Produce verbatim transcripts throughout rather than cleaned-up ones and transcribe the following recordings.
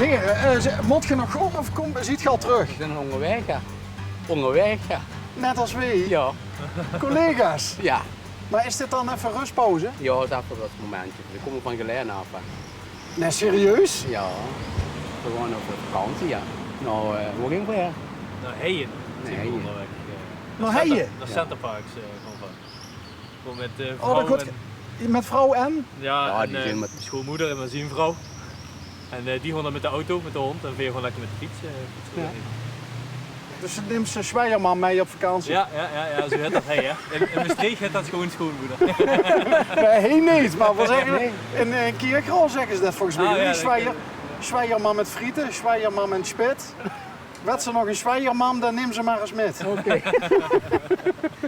Heren, eh, ze- mót geer nog gaon of kom, ziet geer al trök? Veer zeen óngerwaeg, jao. Óngerwaeg, jao. Net es weej. Jao. Collega's. Jao. Mer is dit dan effe rustpauze? Jao, det is effe det momentje. Veer kómme van Gelaen aaf, hè. Nae, serieus? Jao. Veer gaon op vakantie, jao. Noe, eh, wo ginge veer haer? Nao Heije. Nao Heije. Óngerwaeg, eh, Nao Heije? Nao Center Parcs, eh, gaon veer. Gewoon met, eh, vrouw en... Oh, det good. Met vrouw en? Jao, en, eh, die zeen met schoonmoeder en mien vrouw. En, eh, die gaon dan met de auto, met de hóndj. En veer gaon lekker met de fiets, eh, fietse veer heen. Dus ze nimp ze zwagermam mei op vakantie? Jao, jao, jao, jao, zoe hèt det hie, hè. In, in Mestreech hèt det gewoon schoonmoeder. Nae, hie neet, mer veer zègke, in, in Kirchroa zègke ze det volges mich. Ah, jao, det zwager-, zwagermam met friete, zwagermam met spit. Wèt ze nog ein zwagermam, dan nim ze mer ens mit. Oké.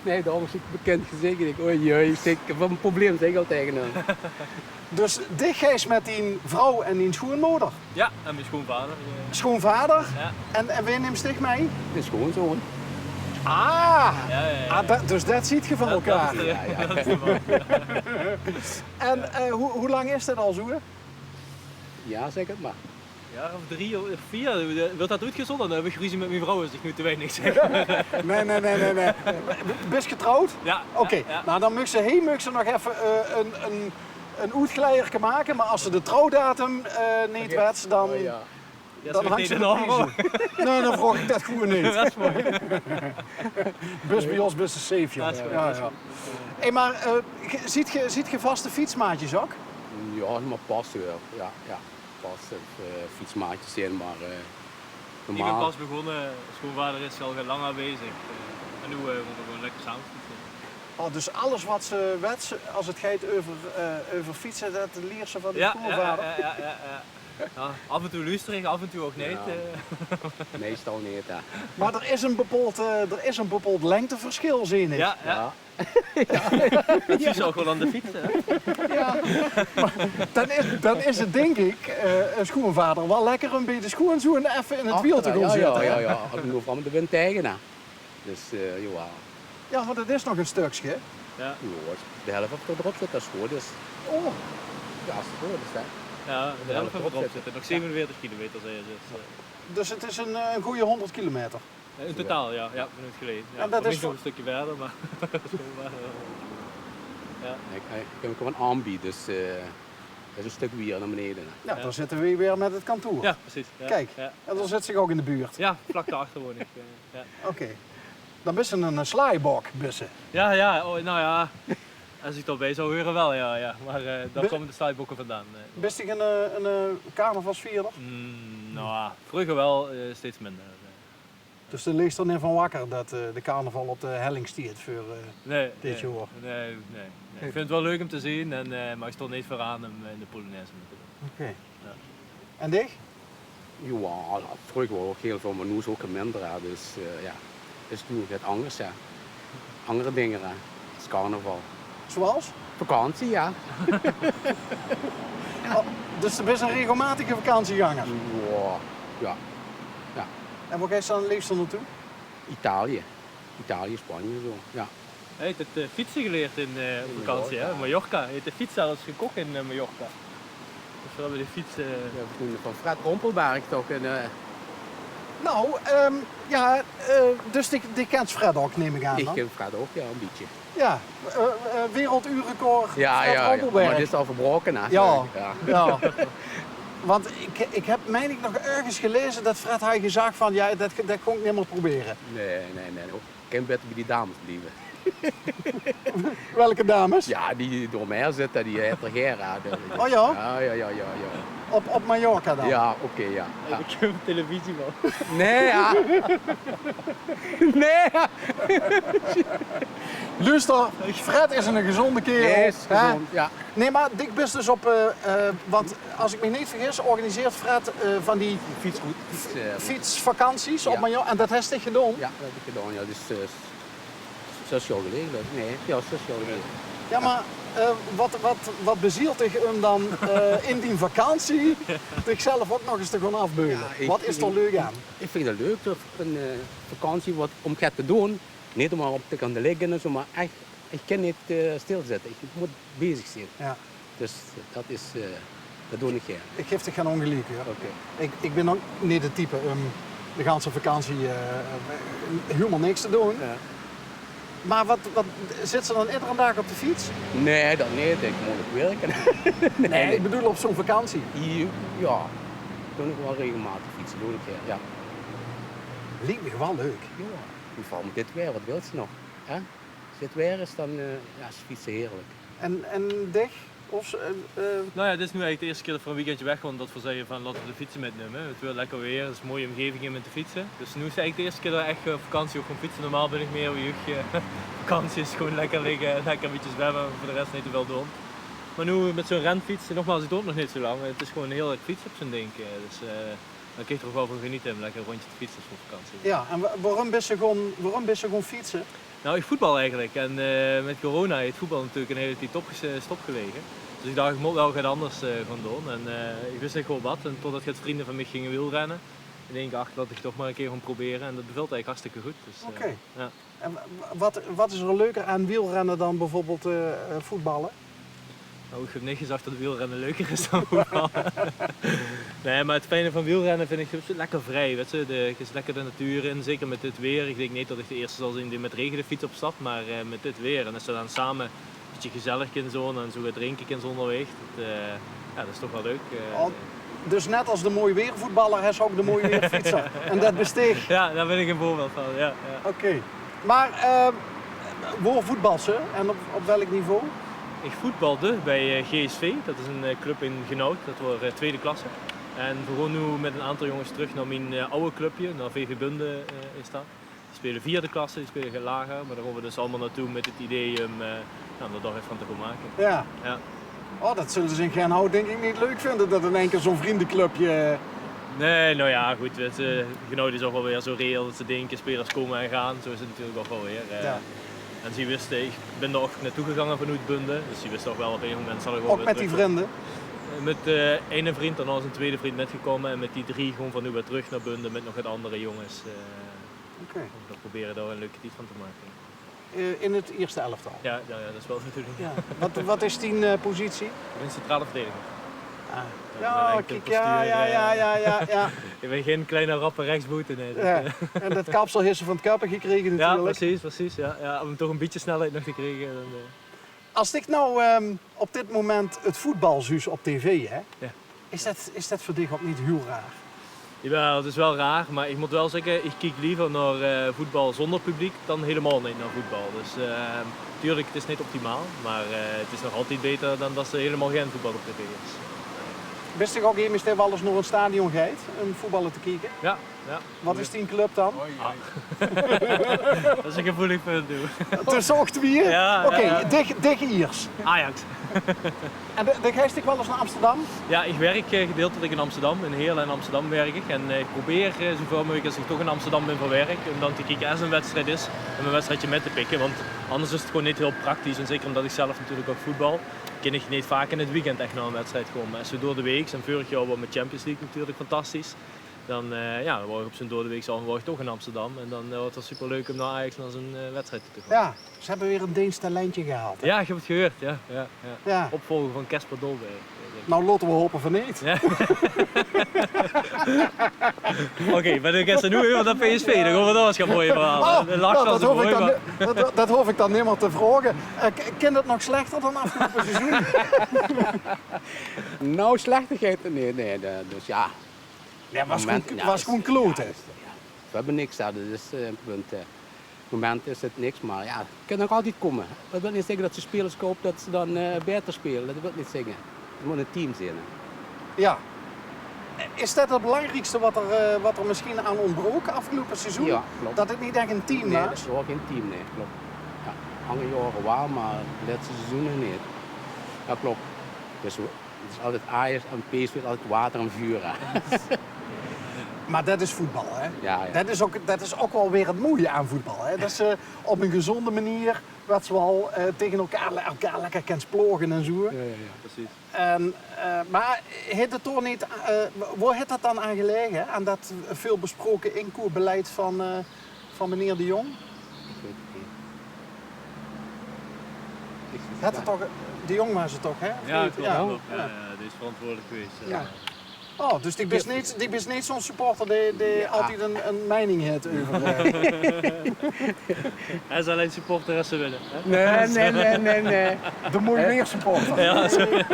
Nae, daorum is 't bekind gezich. Ich, oei, oei, ich zèk, waat ein probleem zèk ich al taenge häöm. Dus dich geis mit dien vrouw en dien schoonmoder? Jao, en mien schoonvader, eh. Schoonvader? Jao. En, en wae nimt dich mei? De schoonzoon. Ah! Jao, jao, jao. Ah, det, dus det ziet geer van elkaar. Det is de, jao, jao. Det is de man, jao. En, eh, wie, wie lang is det al zoe? Jao, zèk 't mer. Jaor of drie of veer, wuuert det oetgezonde? Dan höb ich ruzie mit mien vrouw es ich noe te weinig zèk. Nae, nae, nae, nae, nae. Bis getrouwd? Jao. Oké, jao, jao. Noe, dan meugs se, hie meugs se nog effe, eh, ein, ein, ein oetgleierke make, mer es se de trouwdatum, eh, neet wèts, dan, dan hangs se de pries oet. Nae, dan vraog ich det gewoon neet. Det is mooi. Bis bie ós, bis se safe, jao. Det is good. Jao, jao. Hé, mer, eh, ge-, ziet ge, ziet ge vaste fietsmaatjes ouch? Jao, mer pas waal. Jao, jao. Pas, eh, fietsmaatjes zeen, mer, eh, normaal. Ich bön pas begós, schoonvader is al lang aanwezig. Eh, en noe, eh, gaon v'r gewoon lekker same fietse. Oh, dus alles waat se wèts, es 't geit euver, eh, euver fietse, det liers se van de schoonvader? Jao, jao, jao, jao, jao. Jao, aaf en toe loester ich, aaf en toe ouch neet, eh. Meistal neet, hè. Mer d'r is ein bepaald, eh, d'r is ein bepaald lengteversjil, zeen ich. Jao, jao. Jao. Det is ouch waal aan de fiets, hè? Jao. Mer dan is, dan is 't, dink ich, eh, ein schoonvader waal lekker óm bie de schoonzoon effe in 't wiel te gaon zitte, hè? Jao, jao, jao. Noe veural mit de wind taenge, hè. Dus, eh, jao. Jao, want 't is nog ein stökske. Jao. Jao, de hèlf höb ich d'rop zitte, es 't good is. Oh. Jao, es 't good is, hè. Jao, de hèlf höb ich d'rop zitte. Nog zevenenveertig kilometer, zag ze. Dus, eh. Dus 't is ein, eh, ein gooj hóngerd kilometer. Eh, in totaal, jao. Jao, vanoet Gelaen. Jao, en det is nog ein stökske wiejer, mer det is gewoon waal, eh, jao. Ich, ich höb 'm gewoon aanbie, dus, eh, det is ein stök wiejer nao benaeje, hè. Jao, dan zitte v'r weer mit 't kantoor. Jao, precies. Jao, kiek, jao, en dan zit se ouch in de buurt. Jao, vlak dao-achter woon ich, eh, jao. Oké. Dan bis se ein, eh, slaaibok, bis se. Jao, jao, oh, noe jao. Es ich d'rbie zou hure waal, jao, jao. Mer, eh, dao kómme de slaaibókke vandaan, eh. Bis dich ein, eh, ein, eh, carnavalsvierder? Mm, noe jao, vreuger waal, eh, steeds minder, eh. Dus doe leegs d'r neet van wakker det, eh, de carnaval op de helling steit veur, eh, dit jaor? Nae, nae, nae. Ich vinj 't waal leuk óm te zeen, en, eh, mer ich stoon neet veuraan óm, eh, in de polonaise mit te doon. Oké. Jao. En dich? Jao, vreuger waal ouch hiel väöl, mer noe is 't ouch minder, hè. Dus, eh, jao. Is noe get angers, jao. Anger dinger, hè. Es carnaval. Zoals? Vakantie, jao. Oh, dus doe bis ein regelmatige vakantieganger? Jao, jao. Jao. En wo geis se dan 't leefste naotoe? Italië. Italië, Spanje, zoe, jao. Hae haet 't, eh, fietse gelierd in, eh, op vakantie, hè? Mallorca. Hae haet de fiets zelfs gekoch in, eh, Mallorca. Dus v'r höbbe de fiets, eh, jao, van Fred Rompelberg toch, en, eh. Noe, ehm, jao, eh, dus dich, dich kins Fred ouch, num ich aan, dan? Ich kin Fred ouch, jao, ein bietje. Jao, eh, eh, werelduurrecord, Fred Rompelberg. Jao, jao, jao. Mer dit is al verbraoke, hè? Jao, jao. Want ich, ich höb, mein ich, nog örges gelaeze det Fred haw gezag van: "Jao, det, det gaon ich nimmer probere." Nae, nae, nae. Kin baeter bie die dames blieve. Welke dames? Jao, die door mich zitte, die haet 'r gaer, hè. Oh jao? Jao, jao, jao, jao, jao. Op, op Mallorca dan? Jao, oké, jao. Jao. Ich höb televisie waal. Nae, jao. Nae, jao. Luuster, Fred is eine gezónde kaerel, hè? Nae, is gezónd, jao. Nae, mer dich bis dus op, eh, eh, want es ich mich neet vergis, organiseert Fred, eh, van die fietsroute, fiets, eh, fietsvakanties op Mallorca. En det höbs dich gedaon? Jao, det höb ich gedaon, jao. Dus, eh, zès jaor geleje, geluif ich. Nae, jao, zès jaor geleje. Jao, mer, eh, waat, waat, waat bezielt dich óm dan, eh, in die vakantie dichzelf ouch nog ins te gaon aafbeule? Jao, ich, waat is d'r leuk aan? Ich vinj 't leuk, ein, eh, vakantie waat óm get te doon. Neet óm mer op te gaon ligke en zoe, mer ech, ich kin neet, eh, stilzitte. Ich mót bezig zeen. Jao. Dus det is, eh, Det doon ich gaer. Ich gaef dich gein óngeliek, huur. Oké. Ich, ich bin ouch neet 't type um de ganse vakantie, eh, hielemaol niks te doon. Jao. Mer waat, waat, zits se dan iedere daag op de fiets? Nae, det neet. Ich mót ouch wirke. Nae, nae, ich bedoel op zoe'n vakantie. Jao, doon ich waal regelmaotig fietse, doon ich gaer, jao. Liek mich waal leuk. Jao, in geval mit dit waer, waat wils se nog? Hè? As dit waer is, dan, eh, jao, is fietse heerlik. En, en dich? Of, eh, eh, Nou jao, dit is noe eigelik de ierste kier det v'r ein weekendje weg gaon, det v'r zagte van: laote v'r de fietse mitnumme. 't Weurt lekker waer, 't is ein mooie omgeving um mit te fietse. Dus noe is 't eigelik de ierste kier det v'r ech, eh, op vakantie ouch gaon fietse. Normaal bin ich mieër wie, eh, op vakantie is gewoon lekker ligke, lekker ein bietje zwemme, veur de res neet te väöl doon. Mer noe mit zoe'n renfiets, nogmaals, ich doon 't nog neet zoe lang, 't is gewoon heerlik fietse op zoe'n dink, eh, dus, eh, dan kins se d'r ouch waal van genete um lekker ein rundje te fietse op zoe'n vakantie. Jao, en wa-, waorum bis se gaon, waorum bis se gaon fietse? Nou, ich voetbal eigelik. En, eh, mit corona haet voetbal natuurlik ein hiel tied opge-, eh, stopgelege. Dus ich dach, ich mót waal get anders, eh, gaon doon. En, eh, ich wis neet good waat. En totdet get vrunj van mich ginge wielrenne. En ich dach, laot ich 't toch mer ein kier gaon probere. En det bevèlt eigelik hartstikke good. Dus, eh, Oké. Jao. En wa-, wa-, waat, waat is d'r leuker aan wielrenne dan bieveurbeeld, eh, eh, voetballe? Nou, ich höb neet gezag det wielrenne leuker is dan voetballe. Nae, mer 't fijne van wielrenne vinj ich, 't is lekker vrij, wèts se. De, 't is lekker de natuur in, zeker mit dit waer. Ich dink neet det ich de ierste zal zeen dae mit raege de fiets opstap, mer, eh, mit dit waer. En es se dan same ein bietje gezellig kins doon en zoe get drinke kins óngerwaeg, det, eh, jao, det is toch waal leuk, eh. Al, dus net es de mooi weervoetballer, is ouch de mooi weerfietser. En det bis dich. Jao, dao bin ich ein veurbeeld van, jao, jao. Oké. Mer, eh, wo voetbals se en op, op welk niveau? Ich voetbalde bie, eh, G S V, det is ein, eh, club in Genhout, det waor, eh, twiede klasse. En v'r gaon noe mit ein aantal jónges trök nao mien, eh, aw clubje, nao V V Bunde, eh, is det. Die speule veerde klasse, die speule get lager, mer dao gaon v'r dus allemaol naotoe mit 't idee um, eh, jao, um d'r toch get van te gaon make. Jao. Jao. Oh, det zulle ze in Genhout dink ich neet leuk vinje, det in eine kier zoe'n vrundjeclubje. Nae, nou jao, good, wèts se, Genhout is ouch waal weer zoe reëel det ze dinke, spelers kómme en gaon. Zoe is 't natuurlik ouch waal weer, eh. Jao. En zie wiste, ich bin d'r ouch naotoe gegange vanoet Bunde, dus zie wiste ouch waal, op ein moment zal ich waal weer trök. Ouch mit die vrunj? Eh, mit, eh, eine vrundj, daonao is ein twiede vrundj mitgekómme en mit die drie gewoon vanoet weer trök nao Bunde mit nog get andere jónges, eh. Oké. V'r probere dao ein leuke tied van te make. Eh, in 't ierste elftal? Jao, jao, jao, det is waal de bedoeling. Jao. Waat, waat is dien, eh, positie? Ich bin centrale verdediger. Ah. Jao, kiek, jao, jao, jao. Ich bin geine kleine rappe rechtsboete, nae. Jao. En det kapsel höbs se van 't Köppe gekrege natuurlik. Jao, precies, precies, jao, jao. Um toch ein bietje snelheid nog te kriege, dan, eh. Es ich now, ehm, op dit moment 't voetbal zuus op tv, hè, is det, is det veur dich ouch neet hiel raar? Jawel, 't is waal raar, mer ich mót waal zègke, ich kiek leever nao, eh, voetbal zónger publiek dan hielemaol neet nao voetbal. Dus, ehm, natuurlik, 't is neet optimaal, mer, eh, 't is nog altied baeter dan det se hielemaol gein voetbal op tv höbs. Bis dich ouch emes dae waal ins nao ein stadion geit um voetballe te kieke? Jao, jao. Waat is dien club dan? Oei, oei. Det is ein gevoelig punt, doe. Tösse ouch twieë? Jao, jao. Oké, dich, dich iers. Ajax. En de, de geis dich waal ins nao Amsterdam? Jao, ich werk, eh, gedeeltelik in Amsterdam. In Heerle en Amsterdam werk ich. En, eh, ich probeer, eh, zoeväöl meugelik es ich toch in Amsterdam bin veur werk, um dan te kieke es 'n wedstrijd is, um 'n wedstrijdje mit te pikke. Want anders is 't gewoon neet hiel praktisch. En zeker umdet ich zelf natuurlik ouch voetbal, kin ich neet vaak in 't weekend ech nao 'n wedstrijd gaon. Mer es se door de week, en veurig jaor waor mit Champions League natuurlik fantastisch. Dan, eh, jao, dan waor ich op zoe'n doordeweekse aovend waor ich toch in Amsterdam. En dan, eh, waor 't waal superleuk um nao Ajax nao zoe'n, eh, wedstrijd toe te gaon. Jao, ze höbbe weer ein Deens talentje gehaold, hè? Jao, ich höb 't gehuurd, jao, jao, jao. Jao. Opvolger van Casper Dolberg, eh, dink ich. Nou, laote v'r hope van neet. Jao. Oké, mer dan kins se noe weer nao P S V, dan gaon v'r dao ins gaon mooie verhaole. Oh, det hoof ich dan, det, det hoof ich dan nimmer te vraoge. Eh, k-, kin 't nog slechter dan aafgeloupe seizoen? Nou, slechtigheid, nae, nae, det, dus jao. Jao, waas gewoon, waas gewoon klote. Jao, dus, jao. V'r höbbe niks, hè, det is, eh, 't punt, eh. Op 't moment is 't niks, mer jao, 't kin nog altied kómme. Det wilt neet zègke det se spelers koups det ze dan, eh, baeter speule. Det wilt neet zègke. 't Mót ein team zeen, hè. Jao. Is det 't belangriekste waat d'r, eh, waat d'r mesjien aan óntbrook aafgeloupe seizoen? Jao, klop. Det 't neet ech ein team waas? Nae, det waas gein team, nae, klop. Jao, anger jaore waal, mer de lètste seizoene neet. Jao, klop. Dus 't is altied Ajax en P S V is altied water en vuur, hè. Mer det is voetbal, hè? Jao, jao. Det is ouch, det is ouch waal weer 't mooie aan voetbal, hè? Det se op ein gezónde meneer, wèts se waal, eh, taenge elkaar, elkaar lekker kins plaoge en zoe. Jao, jao, jao. Precies. En, eh, mer haet 't dao neet, eh, wo haet det dan aan gelaege, hè? Aan det väöl besproke inkoopbeleid van, eh, van meneer De Jong? Ich weit 't neet. Haet 't toch, de jóng waas 't toch, hè? Of neet? Jao, klop, klop. Jao, jao, dae is verantwoordelik gewaes, eh. Jao. Oh, dus dich bis neet, dich bis neet zoe'n supporter dae, dae altied ein, ein meining haet euver, eh. Hae is allein supporter es ze winne, hè? Nae, nae, nae, nae, nae. De mooi weer supporter. Jao, zoe.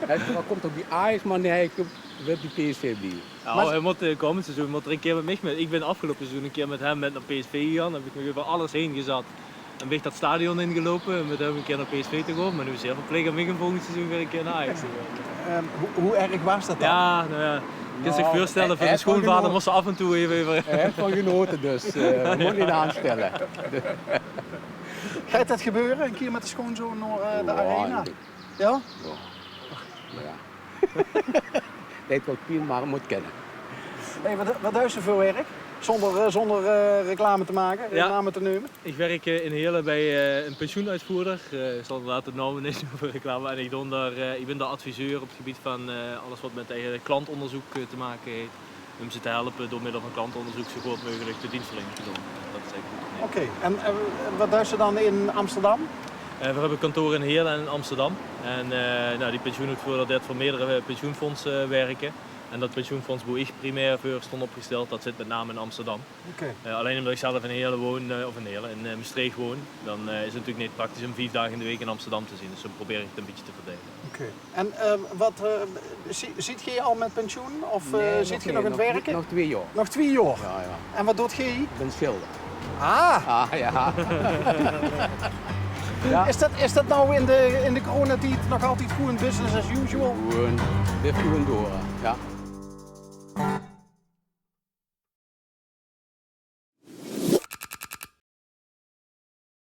Hae kump ouch bie Ajax, mer nae, hae kump, wil bie P S V blieve. Jao, mer hae mót, eh, kómmend seizoen mót 'r ein kier mit mich mit. Ich bin aafgeloupe seizoen ein kier mit häöm mit nao P S V gegange. Höb ich mich euver alles haer gezat. En bin ich dat stadion ingeloupe mit häöm ein kier nao P S V te gaon. Mer noe is 'r verpleech óm mich 't volgend seizoen weer ein kier nao Ajax te gaon. Ehm, wie, wie erg waas dat dan? Jao, noe jao. Kins dich veurstelle, veur de sjoonvader mós se aaf en toe effe euver. Hae haet d'rvan genaote, dus, eh, mót neet aanstelle. Geit dat gebeure, ein kier mit de sjoonzoon nao, eh, de Arena? Jao. Jao? Jao. Mer jao. Deit waal pien, mer 't mót kinne. Hey, wat, wat deis se veur werk? Zónger, eh, zónger, eh, reclame te make, reclame te neume. Ich werk, eh, in Heerle bie, eh, ein pensioenuitvoerder. Eh, ich zal inderdaad de naome neet neume veur reclame. En ich doon dao, eh, ich bin dao adviseur op 't gebied van, eh, alles wat mit eigelik klantóngerzeuk, eh, te make haet. Óm ze te helpe door middel van klantóngerzeuk zoe good meugelik de deensverlening te doon. Dat is eigelik good. Oké, en, eh, wat deis se dan in Amsterdam? Eh, veer höbbe kantore in Heerle en in Amsterdam. En, eh, noe, die pensioenuitvoerder deit veur meerdere, eh, pensioenfondse, eh, werke. En dat pensioenfonds boe ich primair veur stóng opgesteld, dat zit mit name in Amsterdam. Oké. Eh, allein ómdat ich zelf in Heerle woon, eh, of in Heerle, in, eh, Mestreech woon, dan, eh, is 't natuurlik neet praktisch óm vief daag in de waek in Amsterdam te zeen. Dus zoe probeer ich 't ein bietje te verdeile. Oké. En, eh, wat, eh, zie-, zeet geer al mit pensioen? Of, eh, zeet geer nog aan 't werke? Nog twie jaor. Nog twie jaor? Jao, jao. En wat doot geer? Ich bin schilder. Ah! Ah, jao. Jao. Is dat, is dat noe in de, in de coronatied nog altied gewoen business as usual? Gewoen, blief gewoen door, jao.